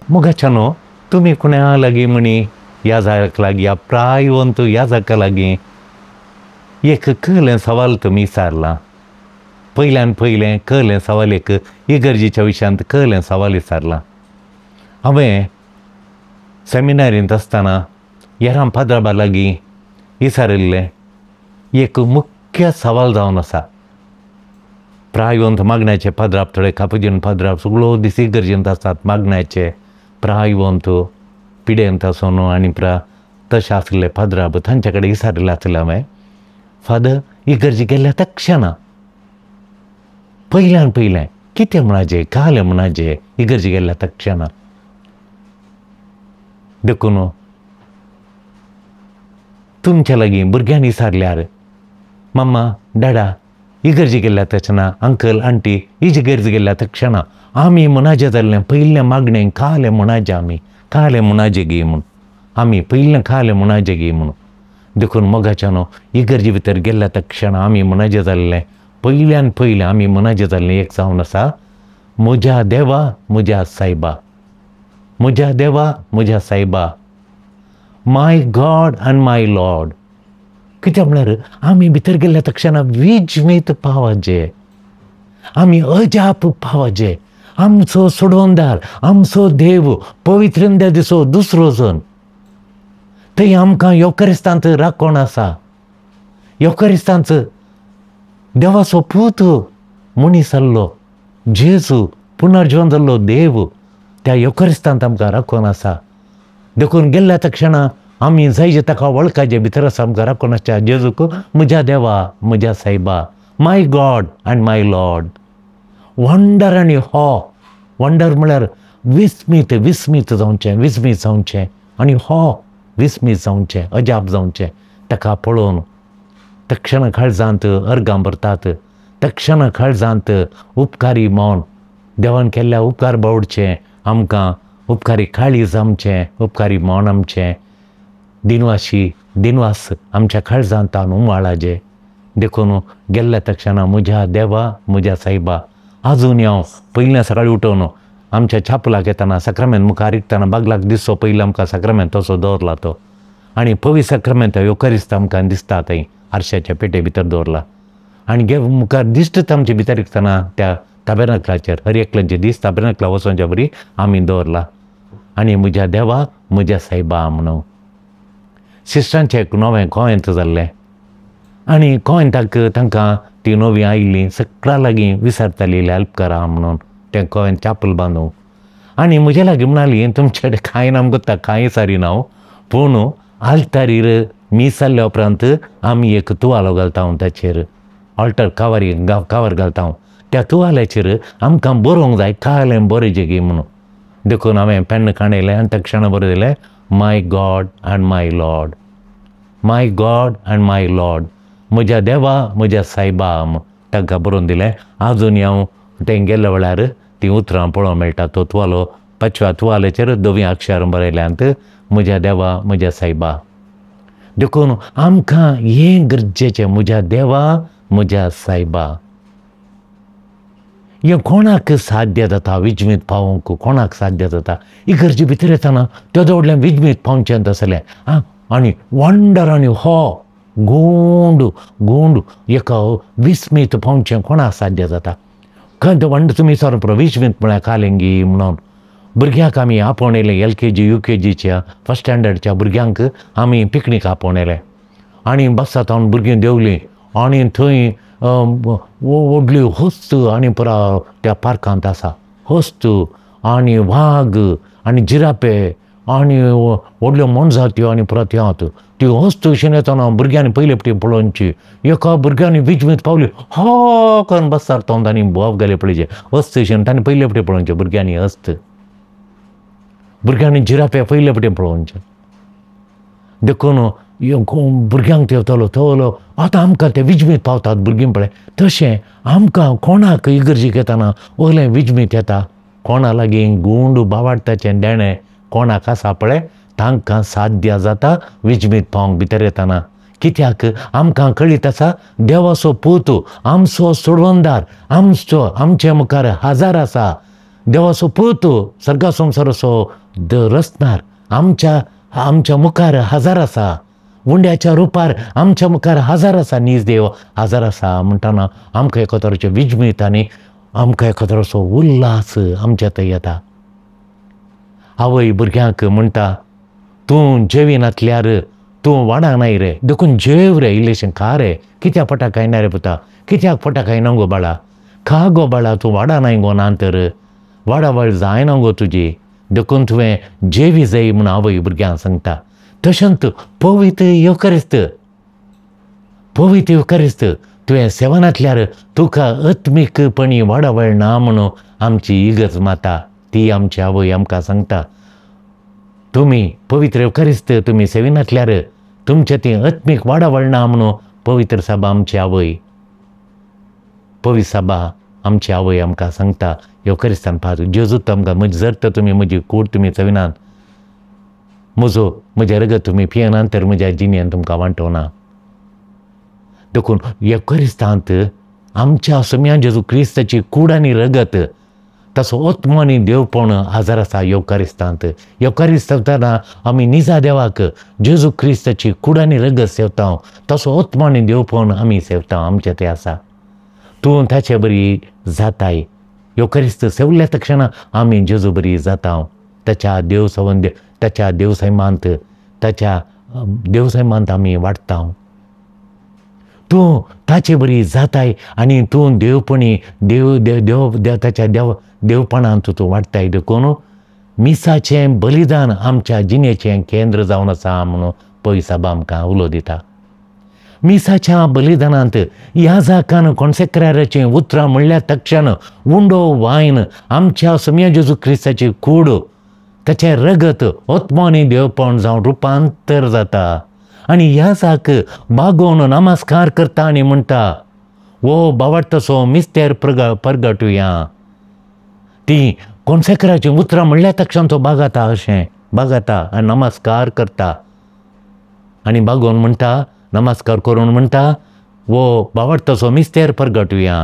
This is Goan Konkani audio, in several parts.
मोगाच्यानो तुमी कोणा लागीं म्हणी ह्या जाक लागीं ह्या प्रायवंत ह्या जाका लागीं एक कहलें सवाल तुमी विचारलां. पयल्यान पयलें कहलें सवाल एक इगर्जेच्या विशयांत कहलें सवाल विचारलां. हांवें सेमिनारींत आसतना येराम पाद्राबा लागीं विचारिल्लें एक मुख्य सवाल जावन आसा. प्रायवंत मागण्याचे पाद्राप थोडे कापुजीन पाद्राप सगळो दीस इगर्जेंत आसतात मागण्याचे प्रायवंत पिडेंत आसून आनी प्रा तशें आसले पाद्राप तांचे कडेन विचारिल्लें आसलें हांवें, फादर इगर्जे गेल्ल्या तक्षणा पयल्यान पयलें कितें म्हणाचें कालें म्हणाचें इगर्जे गेल्ल्या तक्षणा. देखून तुमच्या लागीं भुरग्यांनी विचारल्यार मम्मा डाडा इगर्जे गेल्ल्या तक्षणा अंकल आंटी इगर्जे गेल्ल्या तक्षणा आमी म्हणाचें जाल्लें पयलें मागणें कालें म्हणाचें आमी कालें म्हणाचें गी म्हूण आमी पयलें कालें म्हणाचें गी म्हूण. देखून मोगाच्यानो इगर्जे भितर गेल्ल्या तक्षणा आमी म्हणाचें जाल्लें पयल्यान पयलें आमी म्हणाचें जाल्लें एक जावन आसा म्हज्या देवा म्हज्या सायबा, म्हज्या देवा म्हज्या सायबा, my God and my lord. कित्याक म्हळ्यार आमी भितर गेल्ल्या तक्षणा विजमीत पावाचे, आमी अजाप पावाचे, आमचो सोडवणदार आमचो देव पवित्र दिसो दुसरो जण थंय आमकां योकरिस्तांत राखण आसा. योकरिस्तांत देवाचो पूत मनीस जाल्लो जेजू पुनर्जीवन जाल्लो देव त्या योकरिस्तांत आमकां राखून आसा. देखून गेल्ल्या तक्षणा आमी जायजे ताका वळखाचे भितर आसा आमकां राखून आसच्या जेजूक म्हज्या देवा म्हज्या सायबा, my God and my lord. Wonder आनी हो वंडर म्हळ्यार विस्मीत विस्मीत जावचें विस्मीत जावचें आनी हो विस्मीत जावचें अजाप जावचें ताका पळोवन तक्षणा काळजांत अर्गां भरतात, तक्षणा काळजांत उपकारी मौन देवान केल्ल्या उपकार बावडचें आमकां उपकारी काळीज आमचें उपकारी मौन आमचें दिनवाशी दिनवास आमच्या काळजांत उमाळाचे. देखून गेल्ल्या तक्षणा म्हज्या देवा म्हज्या सायबा. आजून हांव पयलीं सकाळीं उठोवन आमच्या छापलाक येतना साक्रामेंत मुखार रिगतना बागलाक दिसचो पयलीं आमकां साक्रामेंत तसो दवरला तो आनी पवी साक्रामेंत योकरिस्त आमकां दिसता थंय आरशाच्या पेटे भितर दवरला आनी गे मुखार दिश्ट आमचे भितर रिगतना त्या ताबेर्नाकलाचेर हर एकल्याचे दीस ताबेर्नाकला वचोंच्या बरी आमी दवरला आनी म्हज्या देवा म्हज्या सायबा म्हणून. सिस्टरांचें एक नवें गोंयांत जाल्लें आनी गोंयांत तांकां ती नवी आयिल्ली सगळ्या लागीं विचारताली हेल्प करा म्हणून तें गोंयांत चापल बांदूंक. आनी म्हज्या लागीं म्हणाली तुमचे कडेन कांय ना आमकां कांय सारी ना पूण आल्तारीर मीस जाल्ल्या उपरांत आमी एक तुवालो घालता ताचेर ऑल्टर कावारी कावर घालता त्या तुवाल्याचेर आमकां बरोवंक जाय कालें बरें गी म्हणून. देखून हांवें पेन्न काणयलें आनी तक्षणा बरें दिलें my God and my lord, my God and my lord, म्हज्या देवा म्हज्या सायबा तांकां बरोवन दिलें. आजून हांव तें गेल्ल्या वेळार तीं उतरां पळोवंक मेळटा तो तुवालो पाचव्या तुवाल्याचेर धवीं अक्षरां बरयल्यांत म्हज्या देवा म्हज्या सायबा. देखून आमकां हें गरजेचें म्हज्या देवा म्हज्या सायबा. हें कोणाक साध्य जाता विजमीत पावोवंक कोणाक साध्य जाता इगर्जे भितर येतना तेदो व्हडलें विजमीत पावचें तसलें आं आनी वंडर आनी हो गोंड गोंड एका विस्मीत पावचें कोणाक साध्य जाता. खंय तें वंडर तुमी विचारून पुरो विस्मीत म्हळ्यार कालेंगी म्हणून भुरग्यांक आमी आपोवन येयले LKG UKGच्या फर्स्ट स्टँडर्डच्या भुरग्यांक आमी पिकनीक आपोवन येयले आनी बसांत भुरगीं देंवलीं आनी थंय व्हडली हस्त आनी पुरा त्या पार्कांत आसा हस्त आनी वाग आनी जिरापे आनी व्हडल्यो मोनजात्यो आनी पुरा त्यो त्यो हस्त अशें येतना भुरग्यांनी पयले फावटी पळोवची एका भुरग्यांनी विजमीत पावली हो करून बसतात तो तांणी बोब घाले पळयचे हस्त अशें तांणी पयले फावटी पळोवचें भुरग्यांनी हस्त भुरग्यांनी जिरापे पयले फावटी पळोवचें. देखून भुरग्यांक तेवतालो तोलो आतां आमकां ते विजमीत पावतात भुरगीं पळय तशें आमकां कोणाक इगर्जेक येतना वयलें विजमीत येता कोणा लागीं गुंड बावाडटाचें देणें कोणाक आसा पळय तांकां साध्य जाता विजमीत पावंक भितर येतना. कित्याक आमकां कळीत आसा देवाचो पूत आमचो सोडवणदार आमचो आमचे मुखार हजार आसा. देवाचो पूत सर्गा संवसाराचो रचणार आमच्या आमच्या मुखार हजर आसा, उंड्याच्या रुपार आमच्या मुखार हजर आसा, नीज देव हजर आसा म्हणटना आमकां एका तरेचें विजमीत आनी आमकां एका तरेचो उल्हास आमच्या थंय येता. आवय भुरग्यांक म्हणटा तूं जेविनातल्यार तूं वाडांक नाय रे, देखून जेव रे, इल्लेशें खा रे, कित्याक पोटाक खायना रे पुता, कित्याक पोटाक खायना गो बाळा, खा गो बाळा, तूं वाडा नाय गो ना तर वाडावळ जायना गो तुजी, देखून तुवें जेवी जाय म्हूण आवय भुरग्यांक सांगता. तशेंच पवित्र येवकारिस्त, पवित्र येवकारिस्त तुवें सेवनांतल्यार तुका आत्मीकपणी वाडावळ ना म्हणून आमची इगर्ज माता ती आमची आवय आमकां सांगता. तुमी पवित्र येवकारिस्त तुमी सेविनांतल्यार तुमचे ती आत्मीक वाडावळ ना म्हणून पवित्र साबा आमची आवय, पवित्र साबा आमची आवय आमकां सांगता. येवकारिस्तान पार जेजूत आमकां म्हजी जर तर तुमी म्हजी कूड तुमी चविनात, म्हजो म्हजें रगत तुमी पियेनात तर म्हज्या जिणेन तुमकां वांटोवना. देखून येवकारिस्तांत आमच्या सोम्या जेजू क्रिस्ताची कूड आनी रगत ताचो आत्मो आनी देवपण हजर आसा येवकारिस्तांत. येवकारिस्त सेवतना आमी निजा देवाक जेजू क्रिस्ताची कूड आनी रगत सेवता, ताचो आत्मो आनी देवपण आमी सेवता, आमचें तें आसा. तूं ताचे बरी जाताय. येवकारिस्त सेवल्या तक्षणा आमी जेजू बरी जाता, ताच्या देव संबंद ताच्या देवसैमांत ताच्या देवसैमांत आमी वाडटा. तूं ताचे बरी जाताय आनी तूं देवपणी देव देव देव ताच्या देव देवपणांत तूं वाडटाय. देखून मिसाचें बलिदान आमच्या जिणेचें केंद्र जावन आसा म्हणून पयसाबा आमकां उलो दिता. मिसाच्या बलिदानांत ह्या जाकान कॉन्सेक्राराचीं उतरां म्हणल्यार तक्षण उंडो वायन आमच्या सोम्या जेजू क्रिस्ताची कूड ताचें रगत आत्मो आनी देवपण जावन रुपांतर जाता आनी ह्या जाक बागोवन नमस्कार करता आनी म्हणटा वो बावडतसो मिस्तेर परगटुया. ती कॉन्सेक्राचीं उतरां म्हणल्यार तक्षण तो बागाता अशें बागाता आनी नमस्कार करता आनी बागोवन म्हणटा, नमस्कार करून म्हणटा वो बावडतसो मिस्तेर परगटुया.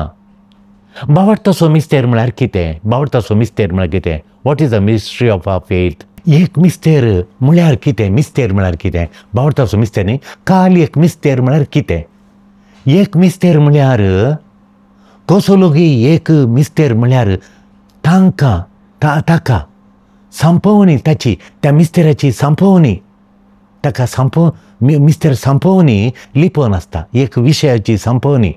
बावडतसो मिस्तेर म्हळ्यार कितें? बावडतसो मिस्तेर म्हळ्यार कितें? What is the mystery of our faith? एक मिस्तेर म्हळ्यार कितें? मिस्तेर म्हळ्यार कितें? बावडतसो मिस्तेर न्ही, काल एक मिस्तेर म्हळ्यार कितें? एक मिस्तेर म्हळ्यार कसो लोगी एक मिस्तेर म्हळ्यार तांकां ताका सांपोवणी, ताची त्या मिस्तेराची सांपोवणी, ताका मिस्तेर सांपोवणी लिपोवन आसता. एक विशयाची सांपोवणी,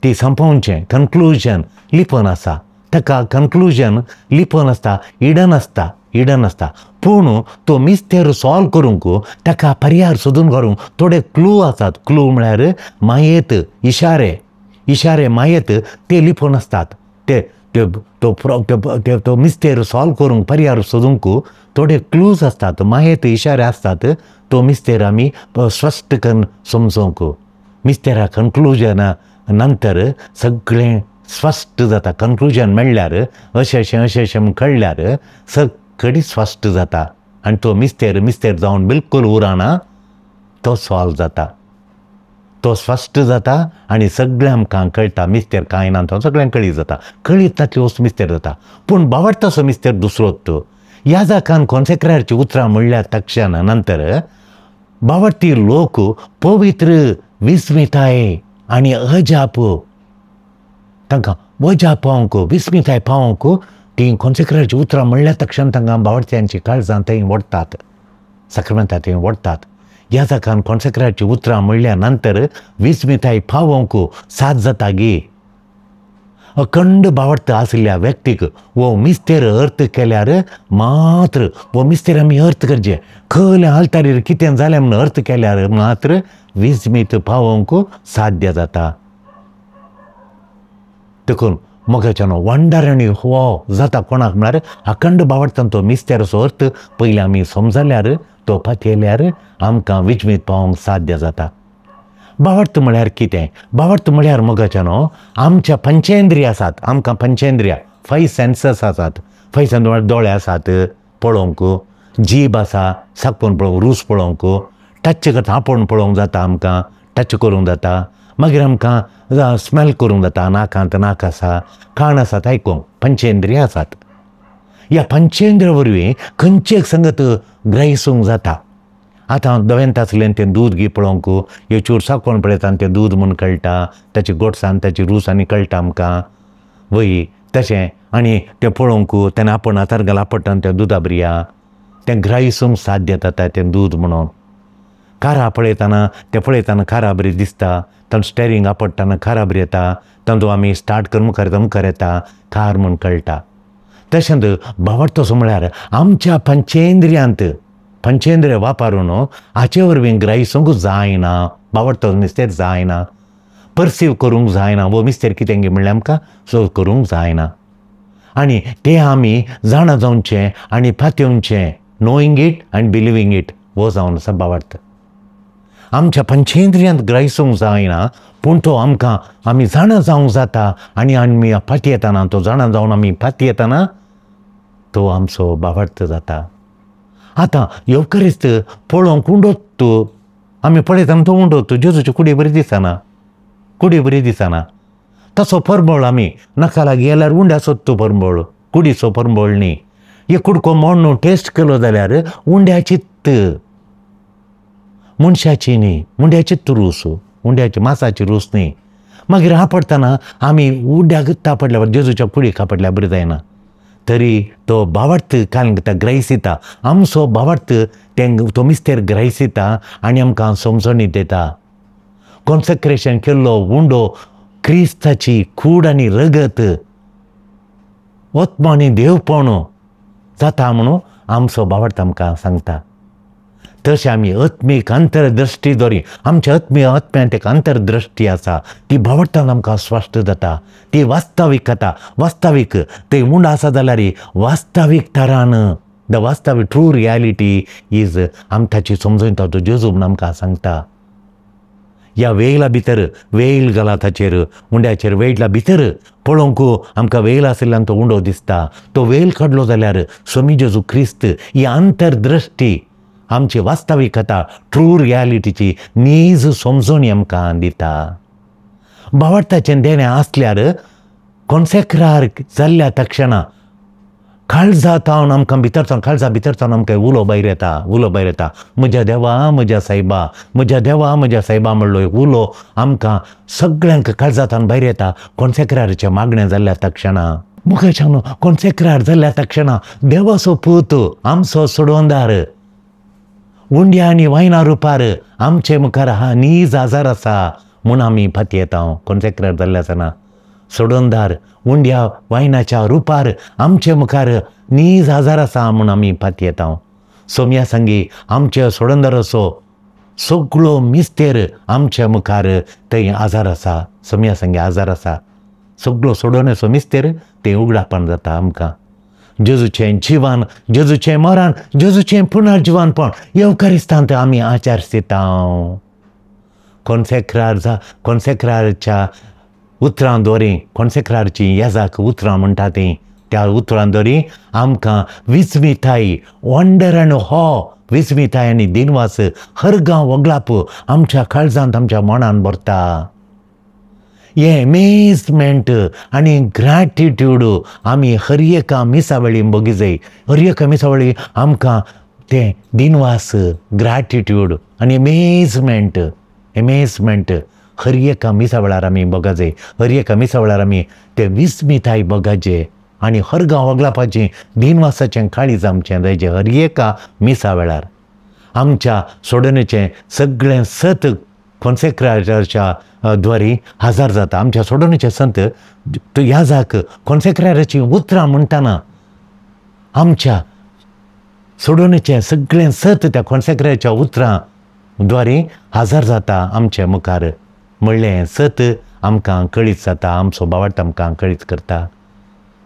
ती सांपोवचें कन्क्लुजन लिपोवन आसा, ताका कन्क्लुजन लिपोवन आसता, इडन आसता, इडन आसता. पूण तो मिस्तेर सॉल्व करूंक ताका पर्याय सोदून काडूंक थोडे क्लू आसात. क्लू म्हळ्यार मायेत इशारे, इशारे मायेत ते लिपोवन आसतात. ते तो मिस्तेर सॉल्व करूंक पर्याय सोदूंक थोडे क्लूज आसतात, मायेत इशारे आसतात. तो मिस्तेर आमी स्पश्ट करून समजूंक मिस्तेरा कन्क्लुजना नंतर सगळें स्पश्ट जाता. कन्क्लुजन मेळ्ळ्यार अशें अशें अशें अशें म्हूण कळ्ळ्यार सगळी स्पश्ट जाता आनी तो मिस्तेर मिस्तेर जावन बिलकूल उरना, तो सॉल्व जाता, तो स्पश्ट जाता आनी सगळें आमकां कळटा. मिस्तेर कांय ना तो सगळ्यांक कळी जाता, कळीत नातली वस्तू मिस्तेर जाता. पूण बावडतसो मिस्तेर दुसरोच तो. ह्या जाकान कॉन्सेक्रारची उतरां म्हणल्यार तक्षण नंतर बावडती लोक पवित्र विस्मिताय आनी अजाप, तांकां अजाप पावंक विस्मिताय पावंक तीं कॉन्सेक्रारची उतरां म्हणल्यार तक्षण तांकां बावडत्यांची काळजां थंय ओडटात, साक्रमेंता थंय ओडटात. ह्या जाकान कॉन्सेक्रारची उतरां म्हणल्या नंतर विस्मिताय पावोवंक साथ जाता गी. अखंड बावडत आशिल्ल्या व्यक्तीक वो मिस्तेर अर्थ केल्यार मात्र, वो मिस्तेर आमी अर्थ करचें खंयल्या आल्तारीर कितें जालें म्हूण अर्थ केल्यार मात्र विस्मीत पावोवंक साध्य जाता. देखून मोगाच्यानो वंडारणी हो जाता कोणाक म्हळ्यार अखंड बावडटान तो मिस्तेराचो अर्थ पयलीं आमी समजल्यार तो पातयल्यार आमकां विजमीत पावोवंक साध्य जाता. बावडत म्हळ्यार कितें? बावडत म्हळ्यार मोगाच्यानो आमच्या पंचेंद्रिय आसात, आमकां पंचेंद्रिया 5 सेन्सस आसात. 5 सेन्स म्हळ्यार दोळे आसात पळोवंक, जीब आसा साकून पळोवंक, रूच पळोवंक, टच करता आपोवन पळोवंक जाता, आमकां टच करूंक जाता. मागीर आमकां स्मेल करूंक जाता, नाकांत नाक आसा, कान आसात आयकूंक, पंचेंद्रिय आसात. ह्या पंचेंद्र वरवीं खंयचे एक संगत ग्रहिसूंक जाता. आतां दवेंत आसलें तें दूद गी पळोवंक हे चूर कोण पळयता आनी तें दूद म्हूण कळटा, ताची गोडसाण ताची रूच आनी कळटा आमकां वय. तशें आनी तें पळोवंक तेन्ना आपण हातार घाल आपडटा तें दुदा बरया तें ग्राहिसूंक साध्य जाता तें दूद म्हणून. कारा पळयतना तें पळयतना कारा बरी दिसता, तांचो स्टेरींग आपडटना कारा बरी येता, तांचो आमी स्टार्ट करून मुखार येता मुखार येता कार म्हूण कळटा. तशेंच भावार्थो म्हळ्यार आमच्या पंचेंद्रियांत पंचेंद्रिय वापरून हाचे वरवीं ग्राहिसूंक जायना, भावार्थो मिस्तेर जायना, परसीव करूंक जायना, वो मिस्तेर कितें म्हणल्यार आमकां सो करूंक जायना. आनी तें आमी जाणा जावचें आनी पातयेवचें, knowing it and believing it हो जावन आसा भावार्थ. आमच्या पंचेंद्रियांत ग्राहिसूंक जायना पूण तो आमकां आमी जाणा जावंक जाता आनी आमी पातयेतना तो जाणा जावन आमी पातयेतना तो आमचो भावार्थ जाता. आतां येवकरीस्त पळोवंक उंडोत आमी पळयतना तो उंडोत जेजूची कुडी बरी दिसना, कुडी बरी दिसना. तसो परमळ आमी नाका लागीं गेल्यार उंड्याचो तो परमळ, कुडीचो परमळ न्ही. एक कुडको मोडून टेस्ट केलो जाल्यार उंड्याचीच, मनशाची न्ही, उंड्याचीच रूस, उंड्याची मासाची रूस न्ही. मागीर आपडटना आमी उंड्याक आपडल्यार जेजूच्या कुडीक आपडल्यार बरी जायना, तरी तो भावार्थ काल ग्रहिसिता, आमचो भावार्थ तें तो मिस्तेर ग्रहिसिता आनी आमकां समजणी दिता. कॉन्सेक्रेशन केल्लो उंडो क्रिस्ताची कूड आनी रगत आत्मो आनी देवपण जाता म्हणून आमचो भावार्थ आमकां सांगता. तशें आमी आत्मीक अंतर्दृश्टी दोरी आमच्या आत्मीय आत्म्यांत एक अंतर्दृश्टी आसा ती भावार्थान आमकां स्पश्ट जाता, ती वास्तवीक जाता. वास्तवीक थंय उंड आसा जाल्यार वास्तवीक तरान the वास्तवीक ट्रू रियालिटी is आम ताची समजून तो जेजू म्हूण आमकां सांगता. ह्या वेला भितर वेल घाला ताचेर उंड्याचेर वेला भितर पळोवंक आमकां वेल आशिल्ल्यान तो उंडो दिसता, तो वेल काडलो जाल्यार स्वामी जेजू क्रिस्त ही अंतर्दृश्टी आमची वास्तविकता ट्रू रियालिटीची नीज समजून आमकां दिता. भावार्थाचें देणें आसल्यार कॉन्सेक्रार जाल्ल्या तक्षणा काळजा तावन आमकां भितर सावन काळजा भितर सावन आमकां उलो भायर येता, उलो भायर येता, म्हज्या देवा म्हज्या सायबा, म्हज्या देवा म्हज्या सायबा म्हणलो एक उलो आमकां सगळ्यांक काळजा तावन भायर येता कॉन्सेक्राराचें मागणें जाल्ल्या तक्षणा. मुखाच्यान कॉन्सेक्रार जाल्ल्या तक्षणा देवाचो पूत आमचो सोडवणदार उंड्या आनी वायना रुपार आमचे मुखार हा नीज आजार आसा म्हूण आमी पातयेता. कॉन्सेक्रार जाल्ले आसतना सोडवणदार उंड्या वायनाच्या रुपार आमचे मुखार नीज आजार आसा म्हूण आमी पातयेता. सोम्या सांगी आमच्या सोडवणदाराचो सगळो मिस्तेर आमच्या मुखार थंय आजार आसा, सोम्या सांगी आजार आसा, सगळो सोडवण्याचो मिस्तेर थंय उगडापण जाता आमकां. जेजूचें जिवन, जेजूचें मरण, जेजूचें पुनर्जिवनपण येवकारिस्तांत आमी आचारसिता. कॉन्सेक्रार कॉन्सेक्रारच्या उतरां दोरी कॉन्सेक्रारची येजाक उतरां म्हणटा तीं त्या उतरां दोरी आमकां विस्मिताय वंडर आनी हो विस्मिताय आनी दिनवास हर गांव वगलाप आमच्या काळजांत आमच्या मनान भरता. हें एमेजमेंट आनी ग्रॅटिट्यूड आमी हर एका मिसावेळी बगीजाय. हर एका मिसावेळी आमकां तें दिनवास ग्रॅटिट्यूड आनी एमेजमेंट, एमेजमेंट हर एका मिसा वेळार आमी बगाजे, हर एका मिसा वेळार आमी ते विस्मिताय बगाजे आनी हर गांव वगलापाचें दिनवासाचें काळीज आमचें जायचें. हर एका मिसा वेळार आमच्या सोडणेचें सगळें सत कॉन्सेक्राच्या द्वारी हजार जाता. आमच्या सोडणेचे संत ह्या जाक कॉन्सेक्राराचीं उतरां म्हणटना आमच्या सोडणेचें सगळें सत त्या कॉन्सेक्राच्या उतरां द्वारी हजार जाता आमचे मुखार म्हणलें सत आमकां कळीत जाता. आमचो भावार्थ आमकां कळीत करता,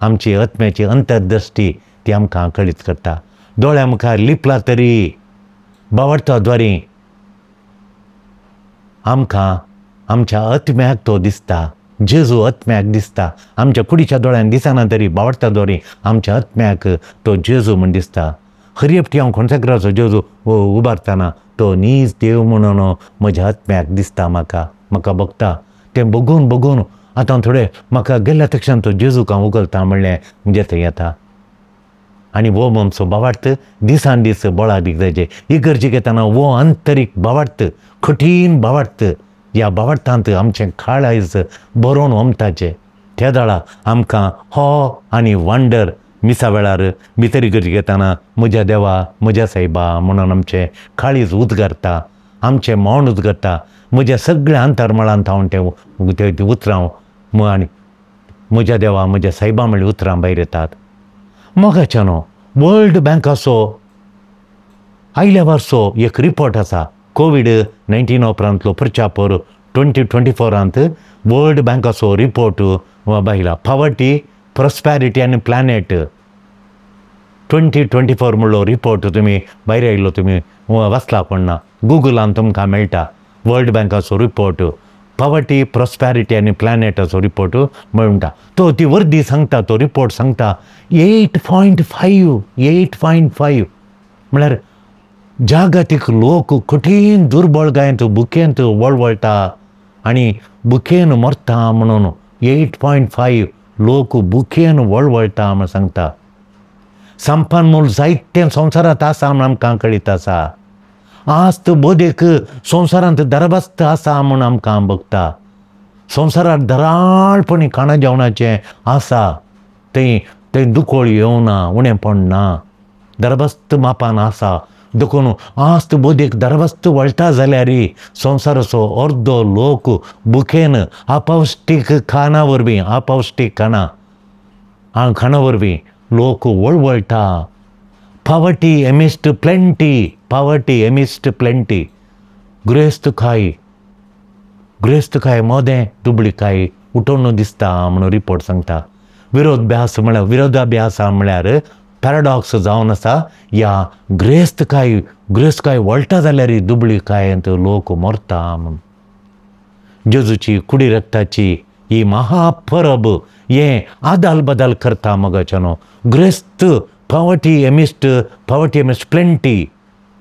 आमची आत्म्याची अंतर्दृश्टी ती आमकां कळीत करता. दोळ्या मुखार लिपला तरी भावार्था द्वारी आमकां आमच्या आत्म्याक तो दिसता, जेजू आत्म्याक दिसता. आमच्या कुडीच्या दोळ्यान दिसना तरी भावार्था द्वारी आमच्या आत्म्याक तो जेजू म्हूण दिसता. हरएपटी हांव कॉन्सेक्राचो जेजू उबारतना तो नीज देव म्हणून म्हज्या आत्म्याक दिसता, म्हाका म्हाका बगता तें बगून बगून आतां थोडें म्हाका गेल्ल्या तक्षण तो जेजूक हांव उगलता म्हणलें म्हजें थंय येता. आनी वो आमचो भावार्थ दिसान दीस बळादीक जायचे. इगर्जी घेतना वो आंतरीक भावार्थ, कठीण भावार्थ, ह्या भावार्थांत आमचें काळ आयज बरोवन ओमताचें. त्या दाळा आमकां हो आनी वंडर मिसा वेळार भितर इगर्जी घेतना म्हज्या देवा म्हज्या सायबा म्हणून आमचें काळीज उदगारता, आमचें मौन उदगारता. म्हज्या सगळ्या अंतरमळांत हांव तें उतरां आनी म्हज्या देवा म्हज्या सायबा म्हणल्यार उतरां भायर येतात. मोगाच्यानो, वर्ल्ड बँकाचो आयल्या वर्सो एक रिपोर्ट आसा. कोवीड-19 उपरांतलो प्रचार 2024 वर्ल्ड बँकाचो रिपोर्ट भायला. पॉवर्टी, प्रॉस्पॅरिटी आनी प्लॅनेट 2024 म्हणलो रिपोर्ट तुमी भायर आयलो, तुमी वाचला कोण ना, गुगलान तुमकां मेळटा. वर्ल्ड बँकाचो रिपोर्ट पॉवर्टी, प्रॉस्पॅरिटी आनी प्लॅनेटाचो रिपोर्ट म्हणटा. तो ती वर्दी सांगता, तो रिपोर्ट सांगता 8.5 म्हळ्यार जागतीक लोक कठीण दुर्बळगायेंत बुकेंत वळवळटा आनी बुकेन मरता म्हणून 8.5 लोक बुकेन वळवळटा म्हण सांगता. संपन्न मूल जायतें संवसारांत आसा म्हण आमकां कळीत आसा. आज बोदेक संवसारांत दरबस्त आसा म्हूण आमकां बघता. संवसारांत दराळपणी खाणा जेवणाचें आसा, थंय थंय दुकोळ येवना, उणेपण ना, दरबस्त मापान आसा. देखून आज बोदेक दरबस्त वळटा जाल्यार संवसाराचो अर्दो लोक बुकेन अपौश्टीक खाणा वरवीं, अपौश्टीक खाणां खाणा वरवीं लोक वळवळटा. Poverty amidst plenty, poverty amidst plenty. गिरेस्तकाय, गिरेस्तकाय मोदें दुबळीकाय उठोवन दिसता म्हणून रिपोर्ट सांगता. विरोधाभ्यास म्हळ्यार, विरोधाभ्यास म्हळ्यार पॅराडॉक्स जावन आसा. ह्या गिरेस्तकाय, गिरेस्तकाय वळटा जाल्यार दुबळीकायेंत लोक मरता म्हणून. जेजूची कुडी रक्ताची ही महापरब हें आदाल बदल करता मगाच्यानो. गिरेस्त poverty amidst, poverty amidst plenty,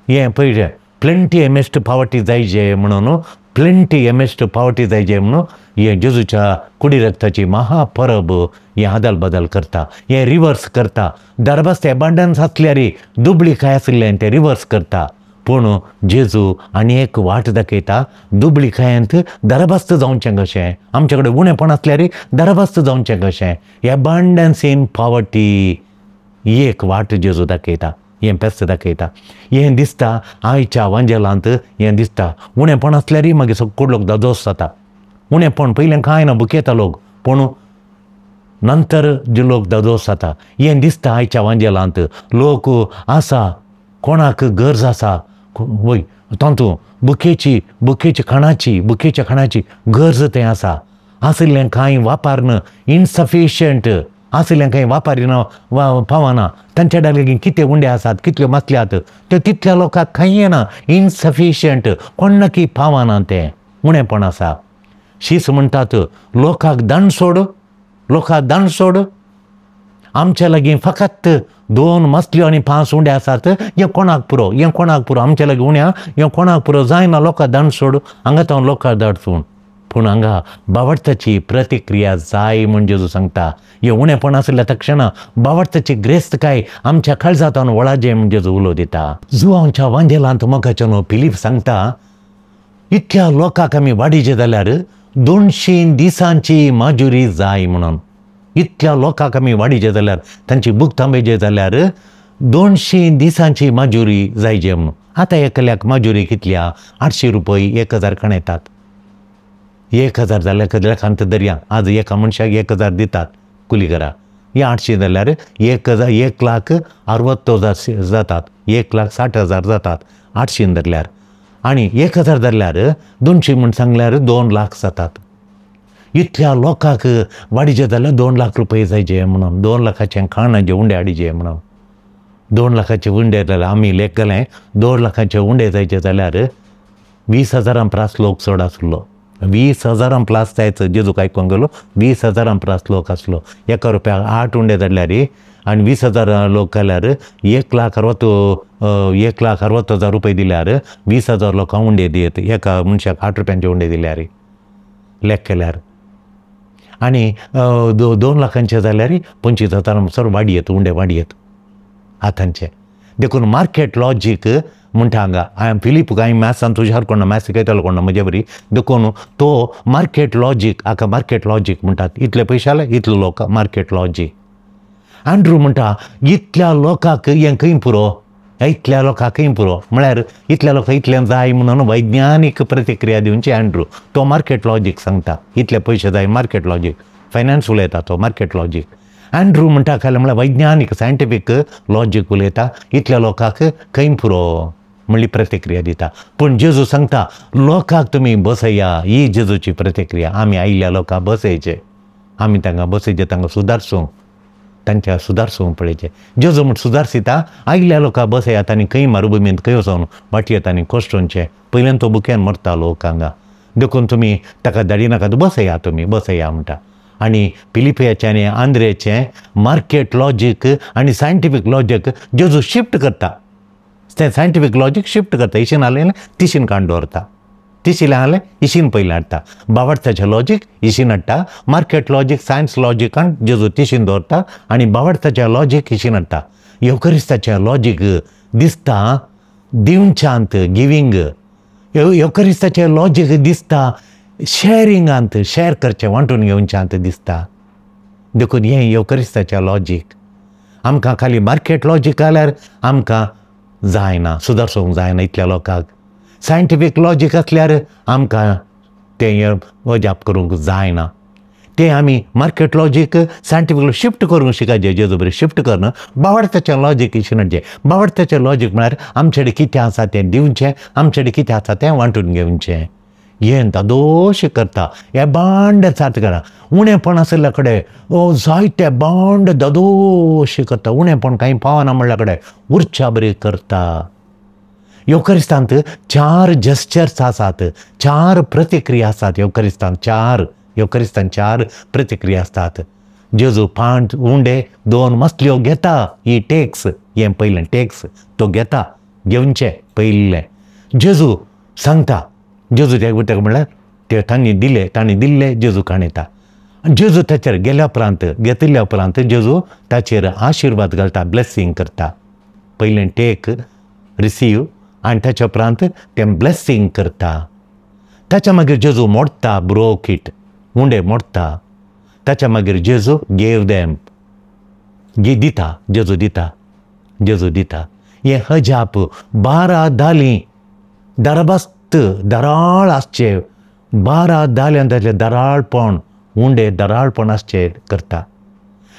हें पळय प्लेंटी एमिस्ट पॉवर्टी जायचे म्हणून, प्लेंटी एमिस्ट पॉवर्टी जायचे म्हणून हें जेजूच्या कुडी रक्ताची महापरब हें आदल बदल करता, हें रिवर्स करता. दरबस्त एबंडन्स आसल्यार दुबळीकाय आशिल्लें तें रिवर्स करता. पूण जेजू आनी एक वाट दाखयता, दुबळीकायेंत दरबस्त जावचें कशें, आमचे कडेन उणेपण आसल्यार दरबस्त जावचें कशें, एबंडन्स इन पॉवर्टी ही एक वाट जेजू दाखयता, हें पेस्त दाखयता. हें दिसता आयच्या वांजेलांत, हें दिसता उणेपण आसल्यारय मागीर सगळो लोक दादोस जाता. उणेपण पयलें कांय ना, भुकेता लोक, पूण नंतर जे लोक दादोस जाता. हें दिसता आयच्या वांजेलांत. लोक आसा कोणाक गरज आसा वय तातूंत बुकेची, बुकेच्या खाणाची, बुकेच्या खाणाची गरज तें आसा. आशिल्लें कांय वापरन इनसफिशियंट आशिल्लें कांय वापरिना पावना. तांच्या लागीं कितें उंडे आसात, कितल्यो मासल्यात त्यो तितल्या लोकांक कांय येना, इनसफिशियंट, कोणाकी पावना, तें उणेपण आसा. शीस म्हणटात लोकांक दान सोड, लोकांक दान सोड, आमच्या लागीं फकत 2 मासल्यो आनी 5 उंडे आसात, हें कोणाक पुरो, हें कोणाक पुरो, आमच्या लागीं उण्या हें कोणाक पुरो जायना, लोकांक दान सोड, हांगा तो लोकांक दाड सोड. पूण हांगा बावडताची प्रतिक्रिया जाय म्हूण जेजू सांगता. हें उणेपण आशिल्ल्या तक्षणा बावडताची ग्रेस्तकाय आमच्या काळजांत वळाजे म्हूण जेजू उलो दिता. जुवांच्या वांजेलांत मोगाच्या न्हू फिलीप सांगता, इतल्या लोकांक आमी वाडीचे जाल्यार 200 दिसांची माजुरी जाय म्हणून. इतल्या लोकांक आमी वाडीचे जाल्यार, तांची भूक थांबयचे जाल्यार 200 दिसांची माजुरी जायचे म्हणून. आतां एकल्याक माजुरी कितल्या, 800 रुपये 1000 खाण येतात. 1000 जाल्यार लेखांत दर्या आज एका मनशाक 1000 दितात कुलीगरा. हे 800 जाल्यार 1000, 1,60,000 जातात, 1,60,000 जातात 800 धरल्यार. आनी 1000 धरल्यार 200 म्हूण सांगल्यार 2 लाख जातात. इतल्या लोकांक वाडीचे जाल्यार 2 लाख रुपये जायचे म्हणून, 2 लाखाचें खाणाचे उंडे हाडीचे म्हणून. 2 लाखाचे उंडे जाल्यार आमी लेख घालें, 2 लाखाचे उंडे जायचे जाल्यार 20,000 प्रास लोक चड आसलो. 20,000 प्लास जायचो जेजूक आयकूंक गेलो, 20,000 प्लास लोक आसलो. 1 रुपयाक 8 उंडे धाडल्यार आनी 20,000 लोक घाल्यार 1,60,000 रुपये दिल्यार 20,000 लोकांक उंडे दियत, एका मनशाक 8 रुपयांचे उंडे दिल्यार लेख केल्यार. आनी 2 लाखांचे जाल्यार 25,000 सर वाडयेत, उंडे वाडयेत. आतांचें. देखून मार्केट लॉजीक म्हणटा हांगा हांवें फिलीप हांवें मॅथ्सान तुज्या कोण मॅथ्स शिकयतालो कोण म्हजे बरी, देखून तो मार्केट लॉजीक, हाका मार्केट लॉजीक म्हणटात. इतले पयशे जाले इतलो लोक, मार्केट लॉजीक. आंड्रू म्हणटा इतल्या लोकांक हें खंय पुरो, इतल्या लोकांक खंय पुरो म्हळ्यार इतल्या लोकांक इतलें जाय म्हणून वैज्ञानीक प्रतिक्रिया दिवची आंड्रू. तो मार्केट लॉजीक सांगता, इतले पयशे जाय, मार्केट लॉजीक, फायनान्स उलयता तो मार्केट लॉजीक. आंड्रू म्हणटा खालें म्हळ्यार वैज्ञानीक सायंटिफीक लॉजीक उलयता, इतल्या लोकांक खंय पुरो म्हणली प्रतिक्रिया दिता. पूण जेजू सांगता लोकांक तुमी बसया, ही जेजूची प्रतिक्रिया. आमी आयिल्ल्या लोकांक बसयचे, आमी तांकां बसयचे, तांकां सुदारसूंक, तांच्या सुदारसूंक पळयचें. जेजू म्हण सुदारसिता, आयिल्ल्या लोकांक बसयात आनी खंय मरुभुमींत खंय वचोन वाटयेत आनी कोश्टोवचें. पयल्यान तो बुक्यान मरता लोक हांगा, देखून तुमी ताका धाडिनाकात, बसया तुमी, बसया म्हणटा. आनी फिलिपियाचें आनी आंद्रेचें मार्केट लॉजीक आनी सायंटिफीक लॉजीक जेजू शिफ्ट करता. तें सायंटिफीक लॉजीक शिफ्ट करता, इशीन हालें तिशीन काडून दवरता, तिशीन हालें इशीन पयलीं हाडटा. बावडताचें लॉजीक इशीन हाडटा, मार्केट लॉजीक सायन्स लॉजिकान जेजू तिशीन दवरता आनी बावडताचें लॉजीक इशीन हाडटा. येवकरिस्ताचें लॉजीक दिसता दिवच्यांत, गिवींग. येवकरिस्ताचें लॉजीक दिसता शॅरिंगांत, शॅर करचें, वांटून घेवच्यांत दिसता. देखून हें येवकरिस्ताचें लॉजीक. आमकां खाली मार्केट लॉजीक आल्यार आमकां जायना, सुदारसूंक जायना इतल्या लोकांक. सायंटिफीक लॉजीक आसल्यार आमकां तें अजाप करूंक जायना. तें आमी मार्केट लॉजीक सायंटिफीक शिफ्ट करूंक शिकायचें, जेजू बरें शिफ्ट करून बावडताचें लॉजीक हाडचें. बावडताचें लॉजीक म्हळ्यार आमचे कडेन कितें आसा तें दिवचें, आमचे कडेन कितें आसा तें वांटून घेवचें. हें दादोश करता, हें बांड सात करा. उणेपण आशिल्ल्या कडेन जायते बांड दादोश करता, उणेपण कांय पावना म्हणल्या कडेन उर्चा बरी करता. येवकरिस्तांत चार जेस्चर्स आसात, चार प्रतिक्रिया आसात येवकरिस्तांत, चार येवकरिस्तांत चार प्रतिक्रिया आसतात. जेजू 5 उंडे 2 मसल्यो घेता, ही टॅक्स, हें पयलें टॅक्स तो घेता, घेवचें पयलें. जेजू सांगता, जेजू त्या म्हणल्यार ते तांणी दिले, तांणी दिल्ले जेजू काणयता. जेजू ताचेर गेल्या उपरांत, घेतिल्ल्या उपरांत जेजू ताचेर आशिर्वाद घालता, ब्लेसींग करता. पयलें टेक, रिसीव, आनी ताच्या उपरांत तें ब्लेसींग करता. ताच्या मागीर जेजू मोडटा, ब्रोक it, उंडे मोडटा. ताच्या मागीर जेजू गेव देम, दिता, जेजू दिता, जेजू दिता. हें अजाप 12 दालीं दरबस्त दराळ आसचे, 12 दाल्यान ताचें दराळपण, उंडे दराळपण आसचे करता.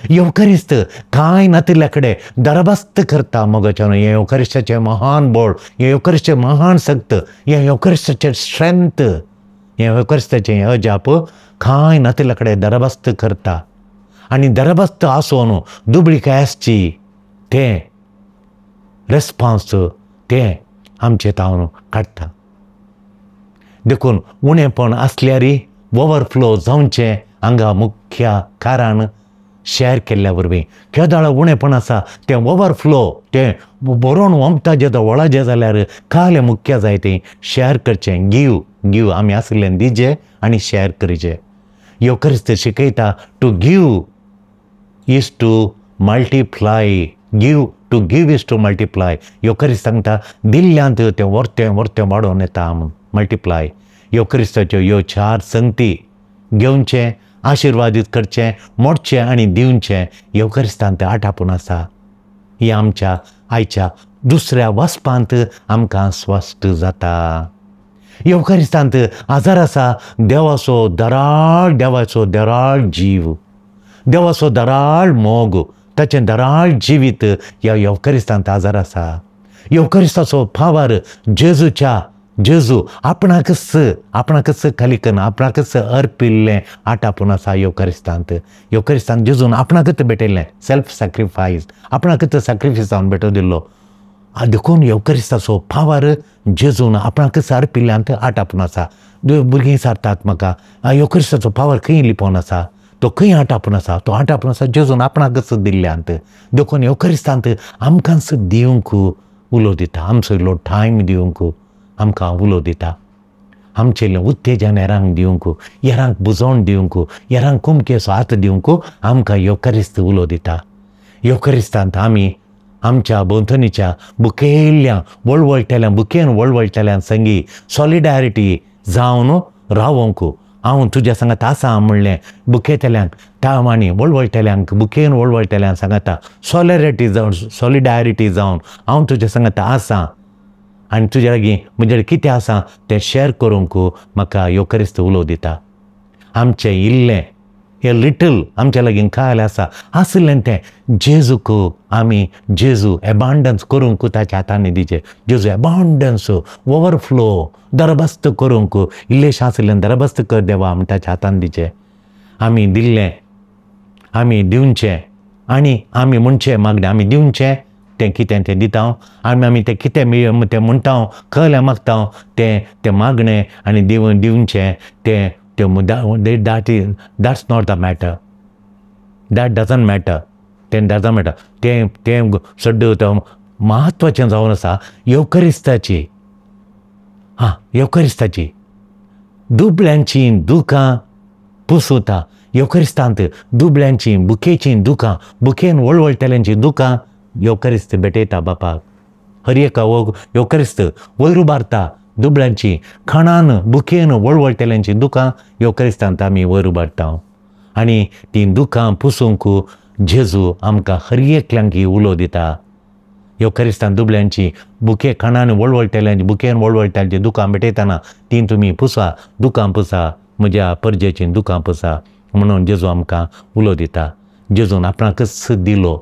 येवकरिस्त कांय नातिल्ल्या कडेन दरबस्त करता मोगाच्यान. हें येवकरिस्ताचें महान बळ, हें येवकरिस्ताचें महान शक्त, हें येवकरिस्ताचें स्ट्रेंथ, हें येवकरिस्ताचें अजाप कांय नातिल्ल्या कडेन दरबस्त करता. आनी दरबस्त आसून दुबळीकाय आसची तें रेस्पॉन्स तें आमचें तावन काडटा. देखून उणेपण आसल्यारय ओवरफ्लो जावचें हांगा मुख्य कारण शॅर केल्ल्या वरवीं. केदाळ उणेपण आसा तें ओवरफ्लो, तें बरोवन वमता जेदा वळाजें जाल्यार कालें मुख्य जाय तें शॅर करचें, गिव गिव आमी आशिल्ल्यान दिजे आनी शॅर करचें. येवकरिस्त शिकयता to give is to multiply, give to give is to multiply. येवकरिस्त सांगता दिल्ल्यांत तें वर्तें वर्तें वाडोवन येता म्हूण, मल्टिप्लाय. येवकरिस्ताच्यो ह्यो चार संगती घेवचें, आशिर्वादीत करचें, मोडचें आनी दिवचें येवकरिस्तांत आटापून आसा. ही आमच्या आयच्या दुसऱ्या वाचपांत आमकां स्पश्ट जाता. येवकरिस्तांत आजार आसा देवाचो दराळ, देवाचो दराळ जीव, देवाचो दराळ मोग, ताचें दराळ जिवीत ह्या येवकरिस्तांत आजार आसा. येवकरिस्ताचो पावर जेजूच्या, जेजू आपणाकच, आपणाकच खाली करून आपणाकच अर्पिल्लें आटापून आसा येवकरिस्तांत. येवकरिस्तांत जेजून आपणाकच भेटयल्लें, सेल्फ सॅक्रिफायस, आपणाकच सॅक्रिफायस जावन भेटो दिल्लो. देखून येवकरिस्ताचो पावर जेजून आपणाकच अर्पिल्ल्यांत आटापून आसा. भुरगीं सारतात म्हाका, येवकरिस्ताचो पावर खंय लिपोवन आसा, तो खंय आटापून आसा, तो आटापून आसा जेजून आपणाकच दिल्ल्यांत. देखून येवकरिस्तांत आमकांच दिवंक उलो दिता, आमचो इल्लो टायम दिवंक आमकां उलो दिता, आमचें उत्तेजन हेरांक दिवंक, हेरांक बुजोवन दिवंक, हेरांक कुमकेचो हात दिवंक आमकां येवकरिस्त उलो दिता. येवकरिस्तांत आमी आमच्या भोंवतणीच्या बुकेल्ल्या वळवळटेल्या बुकेन वळवळटेल्या संगी सॉलिडारिटी जावन रावोंक हांव तुज्या सांगात आसा म्हणलें बुकेतल्यांक तावांनी वळवळटेल्यांक बुकेन वळवळटेल्यांक सांगता सॉलिडारिटी जावन सॉलिडारिटी जावन हांव तुज्या सांगात आसा आनी तुज्या लागीं म्हजे कितें आसा तें शेअर करूंक म्हाका येवकरिस्त उलोव दिता. आमचें इल्लें हें लिटल आमच्या लागीं काल आसा आशिल्लें तें जेजूक आमी जेजू एबांडन्स करूंक ताच्या हातांनी दिचें. जेजू एबांडन्स ओवरफ्लो दरबस्त करूंक इल्लेशें आशिल्लें दरबस्त कर देवा आमी ताच्या हातान दिचें. आमी दिल्लें आमी दिवचें आनी आमी म्हणचें मागणें आमी दिवचें तें कितें तें दिता आनी आमी तें कितें तें म्हणटा कहलें मागता तें तें मागणें आनी दिवचें तें that is that's not the matter, that doesn't matter, तें डजंट मॅटर. तें तें सड्ड म्हत्वाचें जावन आसा येवकरिस्ताची. हां, येवकरिस्ताची दुबळ्यांचीं दुकां पुसता. येवकरिस्तांत दुबळ्यांचीं बुकेचीं दुकां बुकेन वळवळटल्यांचीं दुकां येवकरिस्त भेटयता बापाक. हर एका येवकरिस्त वयर उबारता दुबळ्यांची खणान बुकेन वळवळटल्यांचीं दुकां येवकरिस्तांत आमी वयर उबारता आनी तीं दुकां पुसूंक जेजू आमकां हर एकल्यांक उलो दिता. येवकरिस्तान दुबळ्यांची बुके खणान वळवळटल्यांची बुकेन वळवळटल्यांची दुकां भेटयतना तीं तुमी पुसा, दुकां पुसा, म्हज्या परजेचीं दुकां पुसा म्हणून जेजू आमकां उलो दिता. जेजून आपणाकच दिलो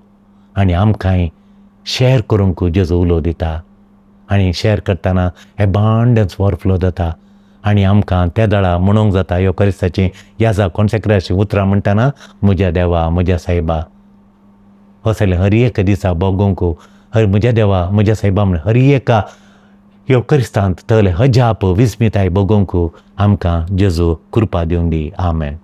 आनी आमकांय शेअर करूंक जेजू उलो दिता आनी शेअर करतना एबांडन्स ओवरफ्लो जाता आनी आमकां त्या दळा म्हणूंक जाता येवकरिस्ताचीं याजा कॉन्सेक्राची उतरां म्हणटना म्हज्या देवा म्हज्या सायबा. असलें हर एक दिसा भोगोवंक हर म्हज्या देवा म्हज्या सायबा म्हण हर एका येवकरिस्तांत तले हजाप विस्मिताय भोगोवंक आमकां जेजू कृपा दिवन दी. आमेन.